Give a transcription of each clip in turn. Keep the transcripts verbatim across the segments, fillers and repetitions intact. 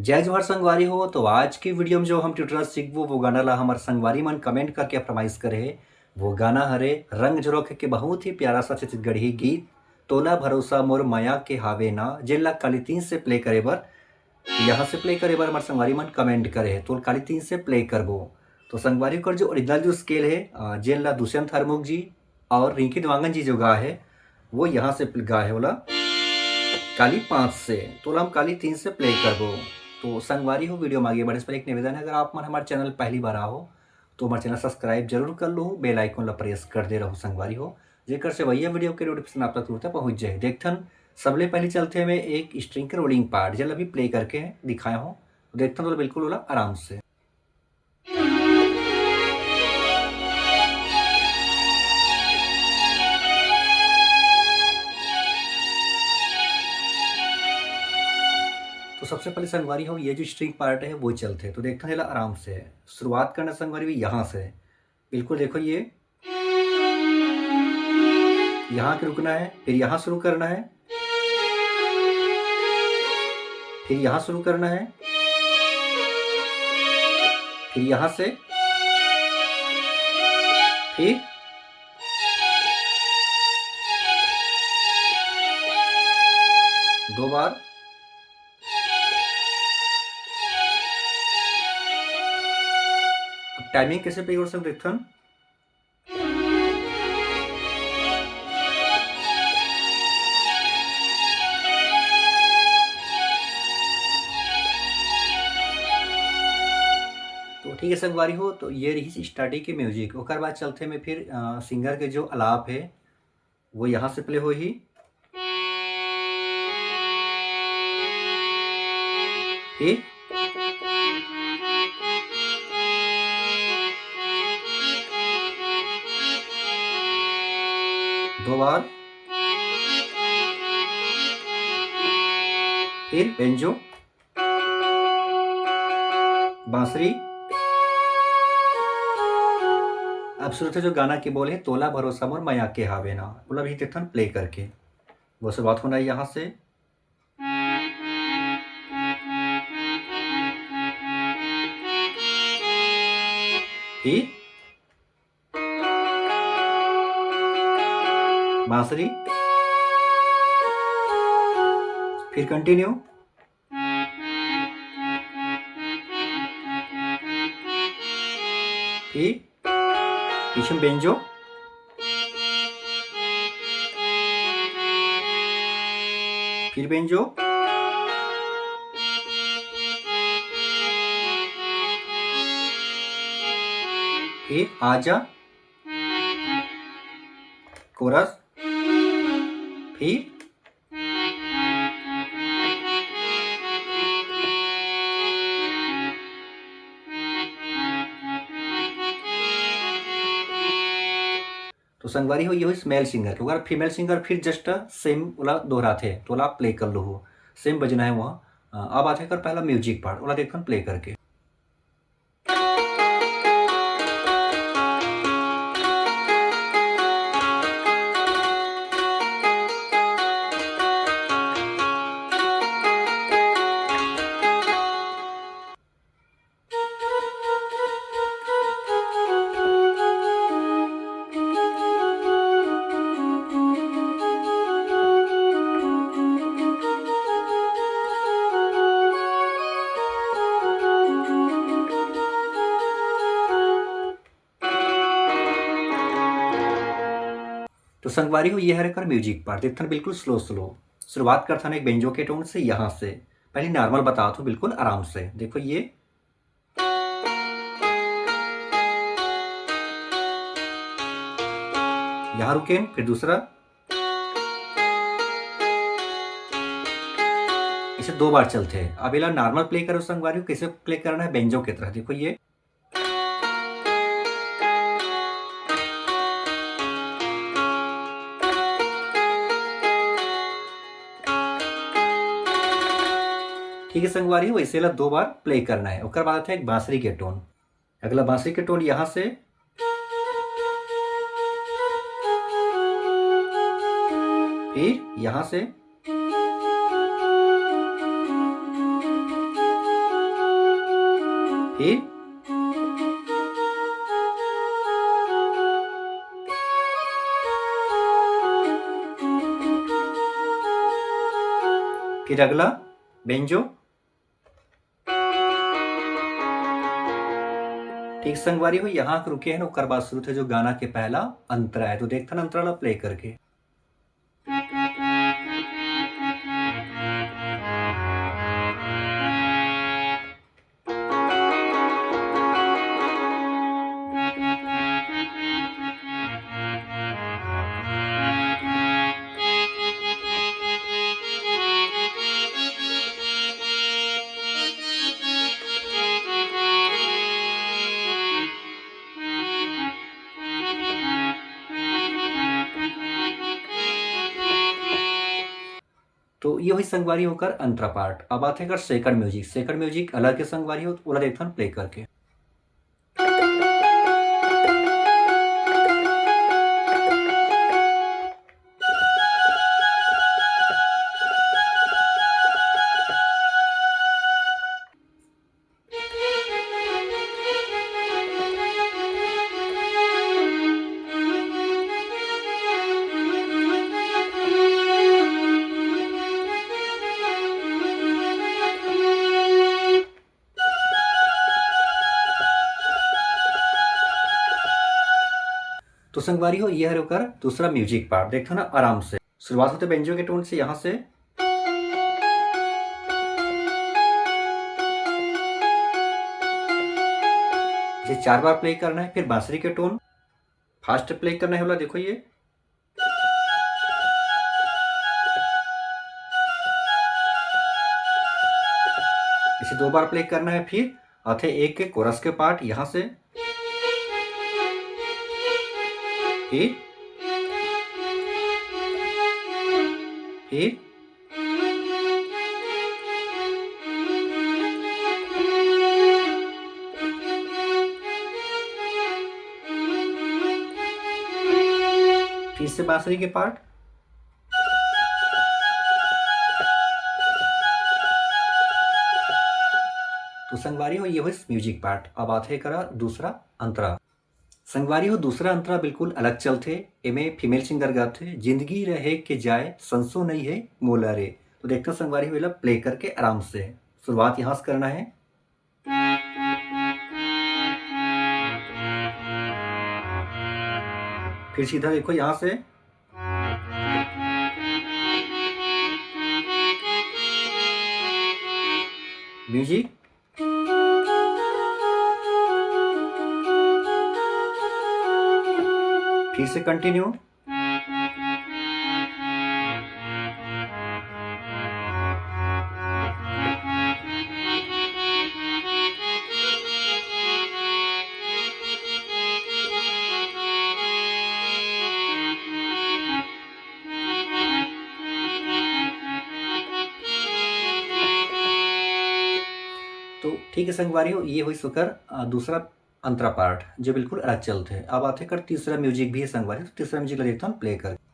जय जोहार संगवारी हो। तो आज के वीडियो में जो हम ट्यूटोरियल सीखबो, वो गाना ला हमर संगवारी मन कमेंट करके फरमाइश करे हे। वो गाना हरे रंग झरोखे के बहुत ही प्यारा सा छत्तीसगढ़ी गीत तोला भरोसा मोर मया के हावे ना, जेन ला काली तीन से प्ले करे बर, यहाँ से प्ले करे बर हमर संगवारी मन कमेंट करे हे, तो काली तीन से प्ले करबो। तो संगवारी कर जो ओरिजिनल जो स्केल है, अ, जेन ला दुष्यंत हरमुख जी और रिंकी देवांगन जी जो गा है, वो यहाँ से गा है, ओला काली पाँच से, तो ओला हम काली तीन से प्ले करबो। तो संगवारी हो, वीडियो में आगे बढ़े से पहले एक निवेदन है, अगर आप मन हमारे चैनल पहली बार आओ, तो हमारे चैनल सब्सक्राइब जरूर कर लो, बेल आइकन ला प्रेस कर दे रहो संगवारी हो, जेकर से वही वीडियो के नोटिफिकेशन आप तक तुरंत पहुंच जाए। देखथन, सबले पहले चलते हुए एक स्ट्रिंग के रोलिंग पार्ट, जेला अभी प्ले करके दिखाया हूँ, देखथन तो बिल्कुल ओला आराम से। तो सबसे पहले संगवारी हो, ये जो स्ट्रिंग पार्ट है वो चलते, तो देखथन एला आराम से। शुरुआत करना संगवारी भी यहाँ से, बिल्कुल देखो ये यहाँ के रुकना है, फिर यहाँ शुरू करना है, फिर यहाँ शुरू करना है, फिर यहाँ से, फिर दो बार। अब टाइमिंग कैसे प्ले कर सकते, देखथन। तो ठीक है संगवारी हो, तो ये रही स्टार्टिंग के म्यूजिक। ओकर बाद चलते में फिर, अ, सिंगर के जो आलाप है, वो यहाँ से प्ले होही, फिर दो बार, फिर बेंजो, बांसुरी। अब सुरते जो गाना के बोल है, "तोला भरोसा मोर मया के हावे ना", ओला भी देखथन प्ले करके। वो शुरुआत होना है यहाँ से, फिर बांसुरी, फिर कंटिन्यू, फिर पीछे में बेंजो, फिर बेंजो, फिर आजा, कोरस, फिर तो संगवारी हो, ये होइस मेल सिंगर के। अगर फीमेल सिंगर फिर जस्ट सेम ओला दोहराथे, तो ओला आप प्ले कर लो हो, सेम बजना है वहाँ। अ, अब आथे कर पहला म्यूजिक पार्ट, ओला देखन प्ले करके। तो संगवारी हो, ये हरे कर म्यूजिक पार्ट, देखथन बिल्कुल स्लो स्लो। शुरुआत करथन एक बेंजो के टोन से, यहाँ से। पहले नॉर्मल बतात हूँ, बिल्कुल आराम से। देखो ये, यहाँ रुकेन, फिर दूसरा, इसे दो बार चलते हैं। अब एला नॉर्मल प्ले करो संगवारी हो, कैसे प्ले करना है बेंजो की तरह। देखो ये, ठीक है संगवारी, वैसे ला दो बार प्ले करना है। ओकर बाद है एक बांसुरी के टोन। अगला बांसुरी के टोन यहाँ से, फिर यहाँ से, फिर फिर अगला बेंजो। ठीक संगवारी हो, यहाँ रुके हैं, ओकर बाद शुरू थे जो गाना के पहला अंतरा है। तो देखथन अंतरा ला प्ले करके। तो ये होइस संगवारी हो ओकर अंतरा पार्ट। अब आथे एकर सेकंड म्यूजिक। सेकंड म्यूजिक अलग हे संगवारी हो, ओला देखथन प्ले करके। तो संगवारी हो, ये हरे ओकर दूसरा म्यूजिक पार्ट। देखो ना, आराम से शुरुआत होथे बेंजो के टोन से, यहाँ से इसे चार बार प्ले करना है, फिर बांसुरी के टोन फास्ट प्ले करना है वाला, देखो ये। इसे दो बार प्ले करना है, फिर आथे एक के कोरस के पार्ट यहाँ से, फिर, फिर फिर से बांसुरी के पार्ट। तो संगवारी हो, ये होइस म्यूजिक पार्ट। अब आथे करा दूसरा अंतरा। संगवारी हो, दूसरा अंतरा बिल्कुल अलग चलथे। एमे फीमेल सिंगर गाथे, "जिंदगी रहे के जाए, संसो नइ हे मोला रे।" तो देखते हैं संगवारी हो, एला प्ले करके आराम से शुरुआत यहाँ से करना है। फिर सीधा देखो यहाँ से म्यूजिक, फिर से कंटिन्यू। तो ठीक है संगवारी हो, ये होइस ओकर, अ, दूसरा अंतरा पार्ट, जो बिल्कुल अलग चलथे। अब आथे कर तीसरा म्यूजिक भी है संगवारी, तो तीसरा म्यूजिक ला देखथन प्ले करके।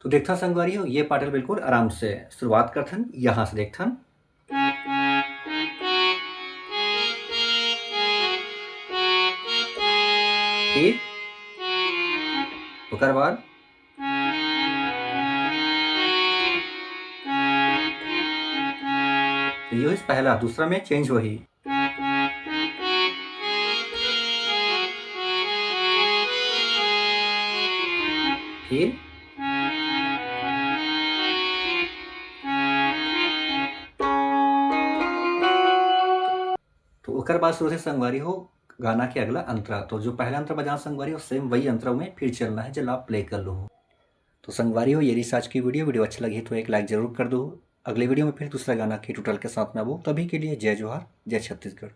तो देखथन संगवारी हो, ये पार्ट ल बिल्कुल आराम से शुरुआत करथन, यहाँ से देखथन। फिर ओकर बाद तो ये होइस पहला, दूसरा में चेंज होही। फिर तो ओकर बाद शुरू से संगवारी हो गाना के अगला अंतरा। तो जो पहला अंतरा बजा संगवारी हो, सेम वही अंतरा में फिर चलना है, जब आप प्ले कर लो। तो संगवारी हो, ये रही आज की वीडियो। वीडियो अच्छा लगी तो एक लाइक जरूर कर दो। अगले वीडियो में फिर दूसरा गाना के ट्यूटोरियल के साथ में आबो। तभी के लिए जय जोहार, जय छत्तीसगढ़।